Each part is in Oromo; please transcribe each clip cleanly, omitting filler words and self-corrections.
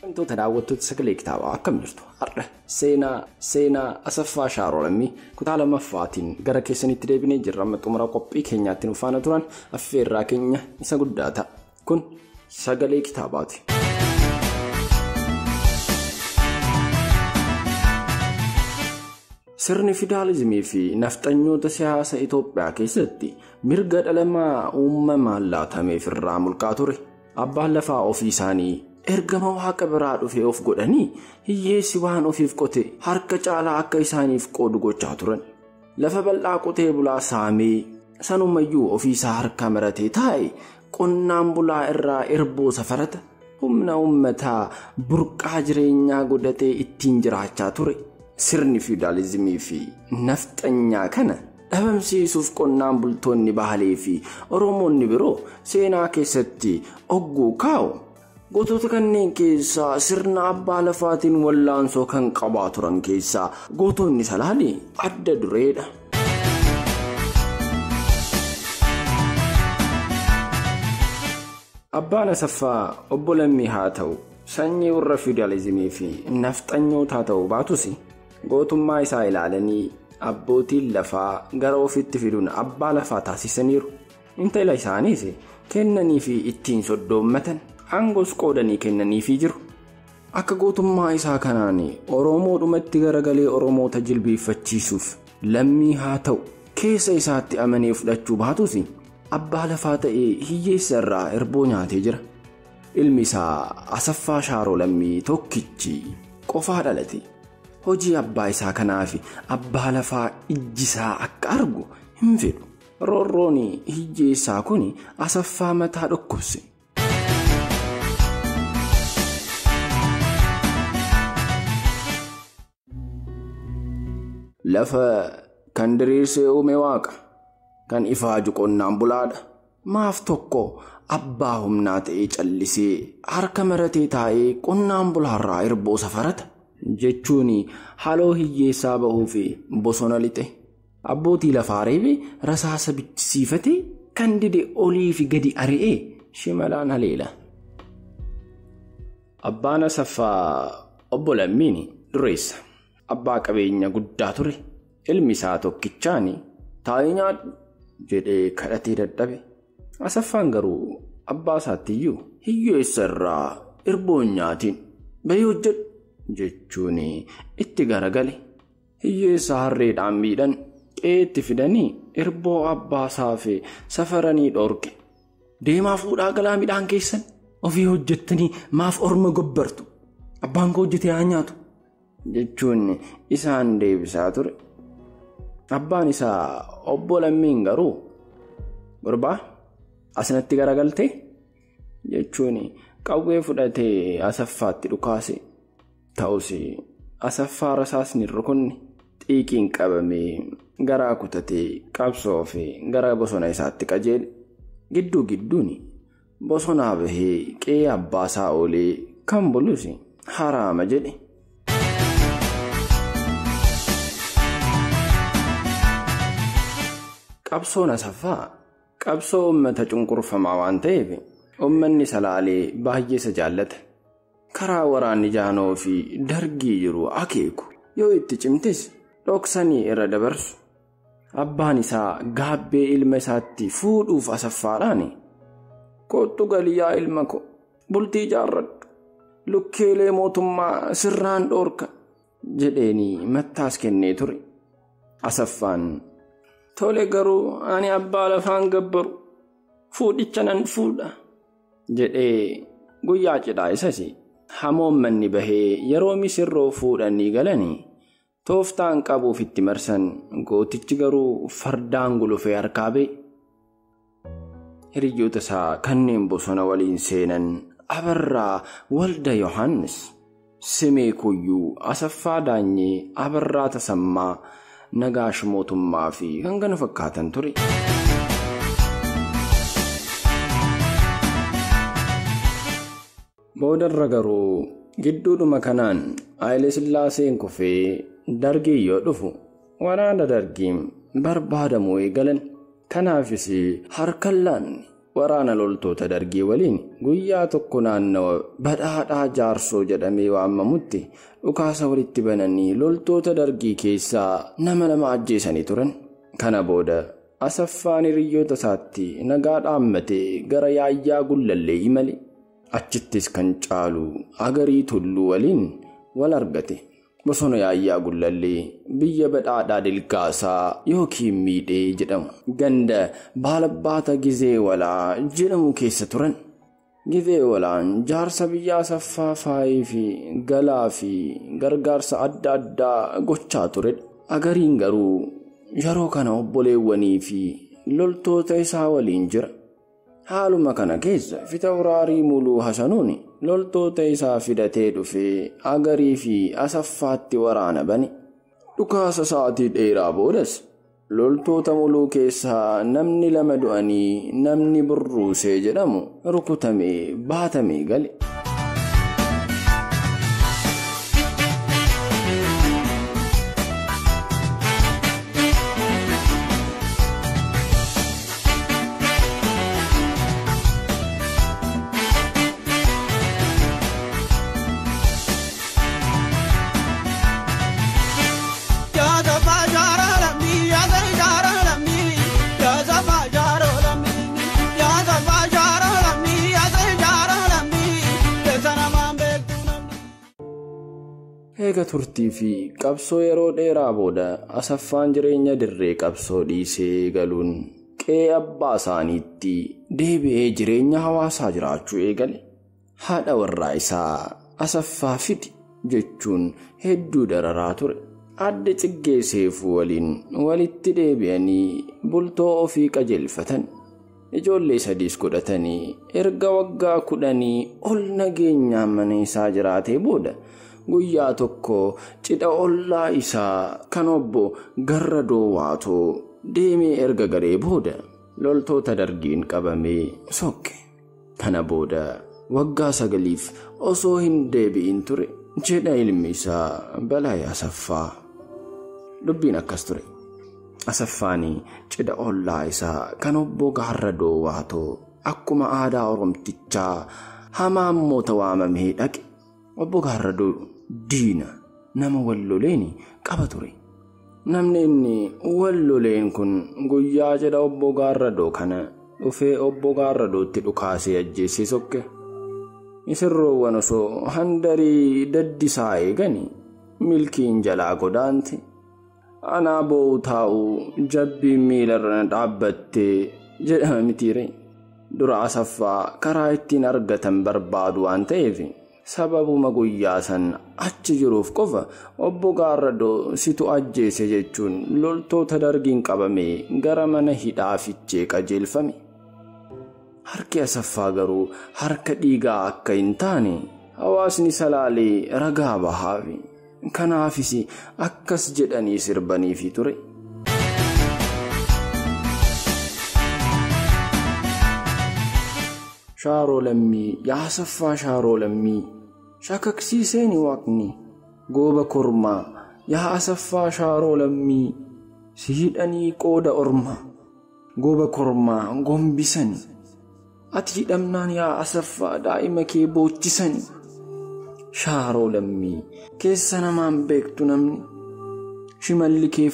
Wantoota daawwattoota sagalee kitaabaa akkam jirtu har'a seenaa Asaffaa Shaaroo Lammii kutaa 2ffaatiin gara keessanitti deebinee jirra. Amma xumura qophii keenyaatti nu faana turan affeerraa keenya isa guddaa ta'a. Kun sagalee kitaabaati. Sirni fidaalizimii fi nafxanyoota siyaasa Itoophiyaa keessatti mirga dhalamaa uumamaan laatameef irraa mulqaa ture. Abbaan lafaa ofii isaanii ergama waaqa biraa dhufee of godhanii hiyyeessi waan ofiif qote harka caalaa akka isaaniif qoodu gochaa turan. Lafa bal'aa qotee bulaa saamee sanumayyuu ofiisaa harka maratee taa'e qonnaan bulaa irraa erboo safarata humna uummataa burqaa jireenyaa godhatee ittiin jiraachaa ture. Sirni fidaalizimii fi nafxanyaa kana dhabamsiisuuf qonnaan bultoonni Baalee fi Oromoonni biroo seenaa keessatti ogguu kaa'u. Gootota kanneen keessaa sirna abbaa lafaatiin wallaansoo kan qabaa turan keessaa gootonni Salaalee adda dureedha. Abbaan Asaffaa obbo Lammii haa ta'u sanyii warra fidaalizimii fi nafxanyootaa ta'uu baatus gootummaa isaa ilaalanii abbootiin lafaa gara ofitti fiduun abbaa lafaa taasisaniiru. Intala isaaniis kennanii fi ittiin soddoommatan aangoos qoodanii kennaniifii jiru. Akka gootummaa isaa kanaan Oromoodhumatti garagalee Oromoota jilbeeffachiisuuf lammii haa ta'u keessa isaatti amanee fudhachuu baatus abbaa lafaa ta'ee hiyyeessa irraa erboo nyaatee jira. Ilmi isaa Asaffaa Shaaroo Lammii tokkichi qofaa dhalate. Hojii abbaa isaa kanaaf abbaa lafaa ijjisaa akka argu hin fedhu. Roorroon hiyyeessaa kun Asaffaa mataa dhukkubse. Lafa kan diriirsee uume waaqa, kan ifaaju qonnaan bulaadha. Maaf tokko abbaa humnaa ta'ee callisee harka maratee taa'ee qonnaan bulaarraa erboo safarata jechuun haloo hiyyeessaa ba'uuf bosona lixe. Abbootii lafaa reebe rasaasa bichisiifatee kan dide olii fi gadi ari'ee shimalaan haleela. Abbaan Asaffaa obbo Lammiin dureessa. Abbaa qabeenya guddaa ture. Ilmi isaa tokkichaan taa'ee nyaadhu jedhee kadhatee dadhabe. Asaffaan garuu abbaa isaattiyyuu hiyyeessa irraa erboo hin nyaatiin bahee hojjedhu jechuun itti garagale. Hiyyeessa harreedhaan miidhan qe'eetti fidanii erboo abbaa isaa fi safaranii dhorke. Deemaa fuudhaa galaa midhaan keessan ofii hojjettanii maaf orma gobbartu, abbaan koo hojjetee haa nyaatu jechuun isaan deebisaa ture. Abbaan isaa obbo Lammiin garuu gurbaa asinatti garagaltee jechuun qawwee fudhatee Asaffaatti dhukaase. Ta'us Asaffaa rasaasni rukunni xiiqiin qabamee garaa kutatee qabsoo fi gara bosona isaatti qajeele. Gidduu gidduun bosonaa bahee qe'ee abbaa isaa oolee kan bulus haraama jedhe. Qabsoon Asaffaa qabsoo uummata cunqurfamaa waan ta'eef uummanni Salaalee baay'ee isa jaallata. Karaa waraanni jaanoo fi dargii jiru akeeku yoo itti cimtes dhoksanii irra dabarsu. Abbaan isaa gaabbee ilma isaatti fuudhuuf Asaffaadhaan kottu galii yaa ilma ko bultii ijaarradhu lukkeelee mootummaa sirraan dhoorka jedheenii mattaas kennee ture. Asaffaan tole garuu ani abbaa lafaan gabbaru fuudhicha nan fuudha jedhee guyyaa cidhaa isas hamoommanni bahee yeroo misirroo fuudhanii galanii tooftaan qabuuf itti marsan. Gootichi garuu fardaan gulufee harkaa ba'e. Hiriyoota isaa kanneen bosona waliin seenan Abarraa Walda Yohaannis, Simee Kuyyuu, Asaffaa Daanyee, Abarraa Tasammaa, Nagaash Mootummaa fi kan kana fakkaatan ture. Boodarra garuu gidduudhuma kanaan Haayile Sillaaseen kufee dargii yoo dhufu waraana dargiin barbaadamuu eegalan. Kanaafis harka laanne Waraana loltoota dargii waliin guyyaa tokko naannawa Badhaadhaa Jaarsoo jedhamee waamamutti dhukaasa walitti bananii loltoota dargii keessaa nama 2 ajjeesanii turan. Kana booda Asaffaan hiriyoota isaatti nagaa dhaammatee gara Yaayyaa Gullallee imale. Achittis kan caalu Agarii Tulluu waliin wal argate. Bosona Yaayyaa Gullallee biyya Badhaadhaa Dilgaasaa yookiin Miidhee jedhamu ganda Baalabbaata Gizee Walaa jedhamu keessa turan. Gizee Walaan jaarsa biyya Asaffaa faayii fi galaa fi gargaarsa adda addaa gochaa turedha. Agariin garuu yeroo kana obboleewwanii fi loltoota isaa waliin jira. Haaluma kana keessa Fitawuraarii Muluu Hasanuun loltoota isaa fidatee dhufee Agarii fi Asaffaatti waraana bane. Dhukaasa sa'aatii dheeraa boodas loltoota Muluu keessaa namni 2 du'anii namni Burruusee jedhamu rukutamee baatamee gale. Eega turtii fi qabsoo yeroo dheeraa booda Asaffaan jireenya dirree qabsoo dhiisee galuun qe'ee abbaa isaaniitti deebi'ee jireenya hawaasaa jiraachuu eegale. Haadha warraa isaa Asaffaa fidi jechuun hedduu dararaa ture. Adde Tsiggee Seefuu waliin walitti deebi'anii bultoo ofii qajeelfatan. Ijoollee 3 godhatanii erga waggaa 10 ol nageenyaan mana isaa jiraatee booda guyyaa tokko cidha ollaa isaa kan obbo Garradoo Waatoo deemee erga galee booda loltoota dargiin qabamee sokke. Kana booda waggaa 9 osoo hin deebi'in ture jedha ilmi isaa Balaa Asaffaa. Dubbiin akkas ture. Asaffaanii cidha ollaa isaa kan obbo Garradoo Waatoo akkuma aadaa Oromtichaa hamaammoota waamamee dhaqe. Obbo Garradoo diina nama walloleen qaba ture. Namni inni walloleen kun guyyaa cidha obbo Garradoo kana dhufee obbo Garradootti dhukaasee ajjeesee sokke. Misirroowwan osoo handarii daddisaa eeganii milkiin jalaa godaante. Anaa boo'u taa'u jabbiin miilarra dhaabbattee jedhama mitiire. Dura Asaffaa karaa ittiin argatan barbaadu waan ta'eef sababuma guyyaa san achi jiruuf qofa obbo Garradoo situ ajjeese jechuun loltoota dargiin qabamee gara mana hidhaa Fichee qajeelfame. Harki Asaffaa garuu harka dhiigaa akka hin taane hawaasni Salaalee ragaa bahaafi. Kanaafis akkas jedhanii sirbaniifi ture. Shaaroo Lammii, yaa Asaffaa Shaaroo Lammii, shakaksiiseeni waaqni gooba kormaa, yaa Asaffaa Shaaroo Lammii, si hidhanii qooda ormaa, gooba kormaa gombisani. Ati hidhamnaan yaa Asaffaa daa'ima kee boochisani. Shaaroo Lammii, keessa namaan beektu namni. Shimalli kee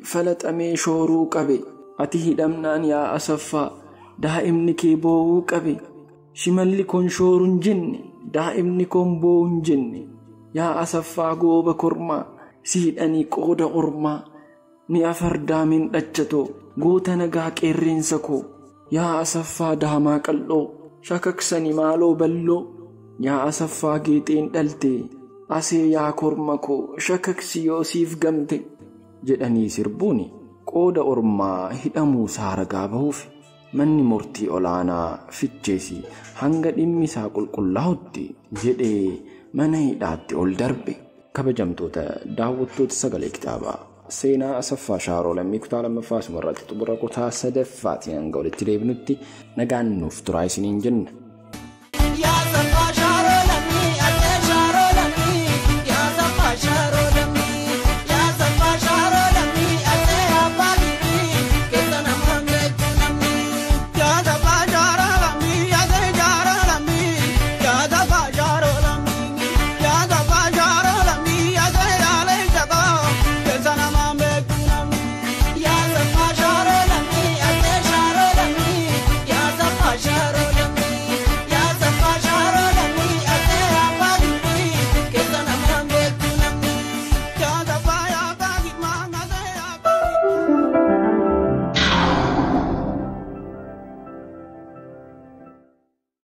falaxamee shooruu qabe. Ati hidhamnaan yaa Asaffaa daa'imni kee boo'uu qabe. Shimalli koon shooruun jenne, daa'imni koon boo'uun jenne. Yaa Asaffaa gooba kormaa, si hidhanii qooda ormaa. Ni afardaameen dhachatoo, goota nagaa qeerreensa koo. Yaa Asaffaa daamaa qal'oo, shakaksani maaloo balloo. Yaa Asaffaa geexeen dhalte, asee yaa korma koo, shakaksi yoo siif gamte jedhanii sirbuun qooda ormaa hidhamuu isaa ragaa bahuuf manni murtii olaanaa Ficheesi hanga dhimmi isaa qulqullaa'utti jedhee mana hidhaatti ol darbe. Kabajamtoota daawwattoota sagalee kitaabaa seenaa Asaffaa Shaaroo Lammii kutaa 2ffaa asumarratti xumura kutaa 3ffaatiin hanga walitti deebinutti nagaan nuuf turaa isiniin jenna.